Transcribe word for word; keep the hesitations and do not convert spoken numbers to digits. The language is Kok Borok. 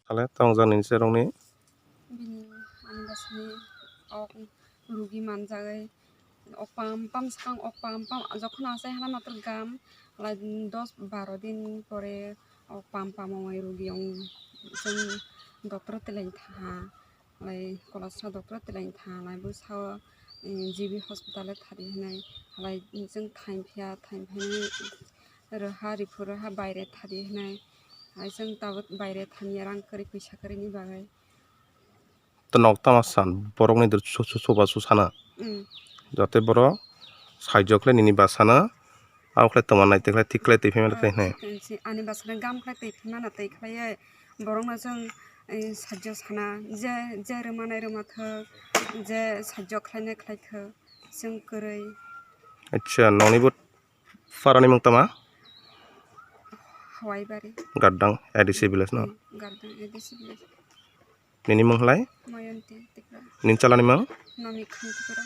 Sale tongjaknini cherokni. Bini ani bwsani ok rugi manjagwi, ok pam pam swkang, ok pam pam jokhon achai hana matwr gam, lai dos baro din pore ok pam pam ongwi rugi ong, chwng doctor twlai thaha, lai Kolasra doctor twlai thaha, lai bo sao, eh, G B hospital o thadi hinai, lai chwng thaim phiya, thaim phiya rwha riphu rwha baire thadi hinai, hai chwng tabuk baire thani rang kwrwi, pisa kwrwini bagwi. To nok tama san, borokni dr-, su-, su-, suba su sana. Mm. Jate borok saijo khlai nini ba sana, abo khlai tongma nai, te khlai thik khlai twi phaima khlai hinai. Ani ba sana gam khlai twi phaima na twi khlai, borokno chwng, eh, saijo sana, je, je rwma nai rwma thok, je saijo khlai nai khlai thok, chwng kwrwi. Acha, nokni bo Parani mung tama? Hawaibari. Gardang A D C village no? Hmm, Gardang A D C village. Nini mung halai? Mayanti Tripura. Nini chalani mung? Nami Khan Tripura.